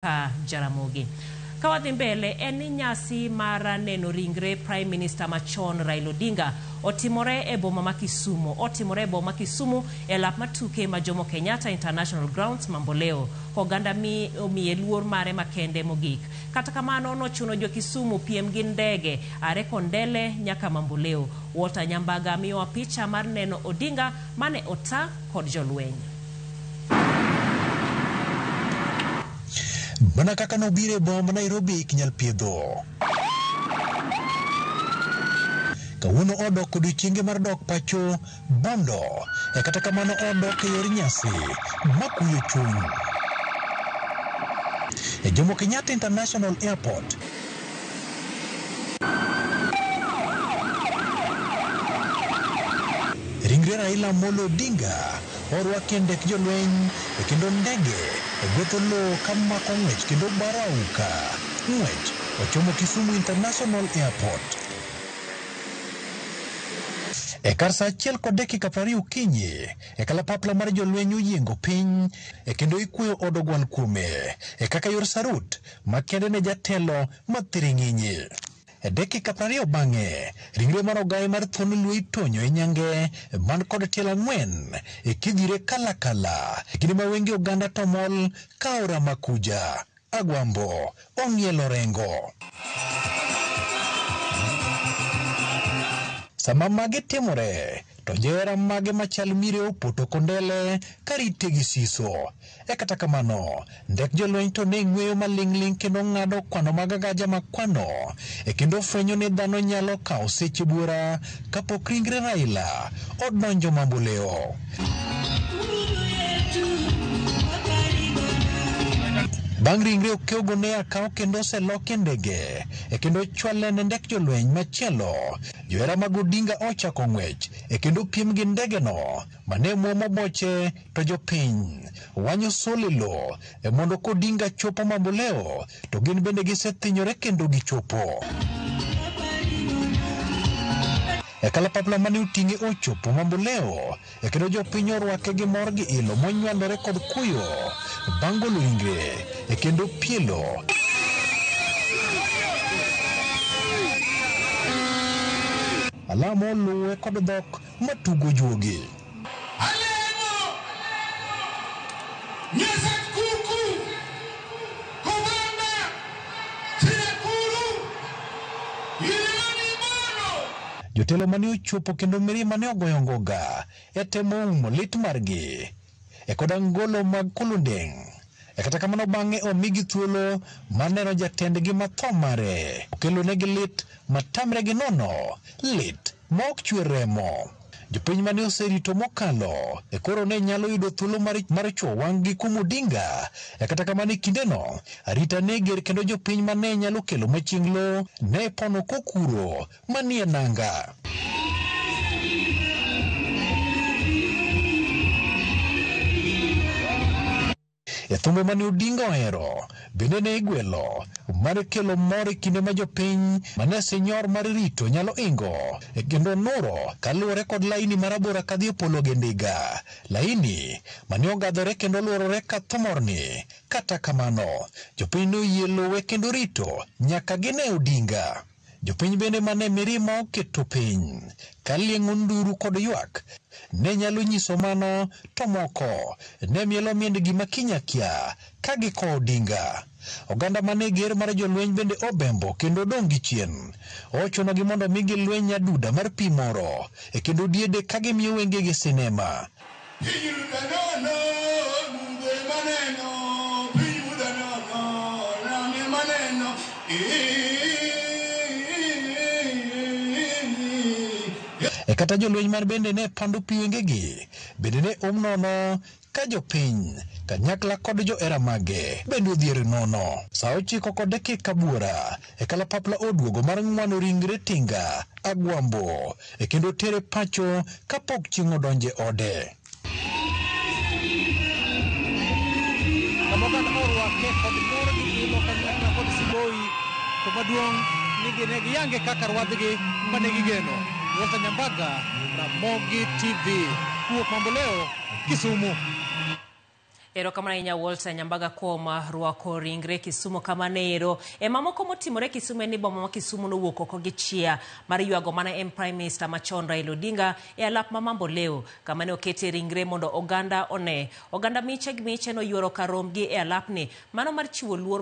Ka Jaramogi. Ka wadhi mbele en ni nyasi mar neno ringre Prime Minister machon Raila Odinga otimore e boma ma Kisumu. Otimore e boma ma Kisumu e lap matuke ma Jomo Kenyatta International Grounds Mamboleo. Oganda mi omiye luor mare makende mogik. Kata kamano nochuno jo Kisumu piem gi ndege are Kondele nyaka Mamboleo. Walter Nyambaga miyowa picha mar neno Odinga mane ota kod jolweny. Mana kaka nobiro e boma ma Nairobi ok nyal piedho. Kawuono odok odiochienge mar dok pacho Bondo, e kata kamano odok e yor nyasi makuyo chuny. E Jomo Kenyatta International Airport, ringre Raila Amolo Odinga orwaki e ndek jolweny e kendo ndege e gwetho lowo kamako ng'wech kendo baro auka. Ng'wech ochomo Kisumu International Airport. E kar saa 1:20 okinyi, e kalapapla mar jolweny oyiengo piny e kendo ikweyo od ogwal kuome e kaka yor sarut makende ne jatelo ma thiring'inyi. E dakika 20 bang'e, ringre mar ogaye mar thuon luo itonyo e nyange man kod tielo 4 e kidhire kalakala e kinde ma wenge oganda to mol ka aora Makuja. Agwambo ong'ielo rengo. Sama magi timore, to johera mage machal mire opoto kondele karite gi siso. E kata kamano, ndek jolweny to ne ng'weyo maling'ling' kendo ng'ado kwano mag agaja makwano e kendo fwenyo ni dhano nyalo kawo seche buora kapok ringre Raila odonjo Mamboleo. Bang' ringre okewgo ne akaw kendo oseloki e ndege e kendo ochwale ne ndek jolweny machielo. Johera mag Odinga ochako ng'wech e kendo piem gi ndegeno mane muomo boche to jopiny wanyo solilo e mondo kodinga chopo Mamboleo to gin bende gisethinyore kendo gichopo. E kalapapla mane oting'e ochopo Mamboleo e kendo jopiny orwake gi mor gi ilo monywandore kod kuyo bang' golo ringre e kendo pielo. Alamo oluwe kod dhok matugo juogi. Jotelo mane ochopo kendo mirima ne ogoyo ngoga e temo umo lit margi e kod angolo mag Kulundeng'. E kata kamano bang'e omigi thuolo mar neno jatendgi ma tho mare okelonegi lit matamre gi nono, lit ma ok chwer remo. Jopiny mane oserito mokalo e koro ne nyalo yudo thuolo mar chwo wang'gi kuom Odinga. E kata kamano e kindeno, arita ne ger kendo jopiny mane nyalo kelo machienglo ne pono kokuro manie nanga. E thumbe mane Odinga ohero bende ne igwelo mar kelo mor e kinde ma jopiny mane sinyor mar rito nyalo ingo e kendo nuro kaluwore kod laini marabora kadhi e polo gi ndiga. Laini mane ogadhore kendo luorore ka thomorni. Kata kamano, jopiny noyie luwe kendo rito nyaka gine Odinga. Jopiny bende mane mirima oketo piny ka lieng'o nduru kod ywak ne nyalo nyiso mano to moko ne mielo miend gima kinyakia ka gikowo Odinga. Oganda mane ger mar jolweny bende obembo kendo odong' gi chien. Ochunogi mondo migi lweny nyaduda mar pi moro e kendo diede ka gimiyo wengegi sinema. E kata jolweny mar bende ne pando pi wengegi bende ne um nono ka jopiny kanyakla kod johera mage bende odhier nono. Saa 9:08 e kalapapla oduogo mar ng'wano ringre Tinga Agwambo e kendo tere pacho kapok chieng' odonje ode. Kama orwake kod mor gi ilo kanyakla kod siboi to maduong' ni gine giyange kaka rwadhgi mane gigeno. Walter Nyambaga, Ramogi TV, kuwuok Mamboleo, Kisumu. Erokamano ahinya Walter Nyambaga kuom rwako ringre Kisumu kamano. E mamoko motimore Kisumu en ni boma ma Kisumu nowuok oko gi chia mar ywago mana en Prime Minister machon Raila Odinga e alap ma Mambo Leo kama ne oketie ringre mondo oganda one. Oganda miche gi miche noyuoro kar rombgi e alapni mano mar chiwo luor.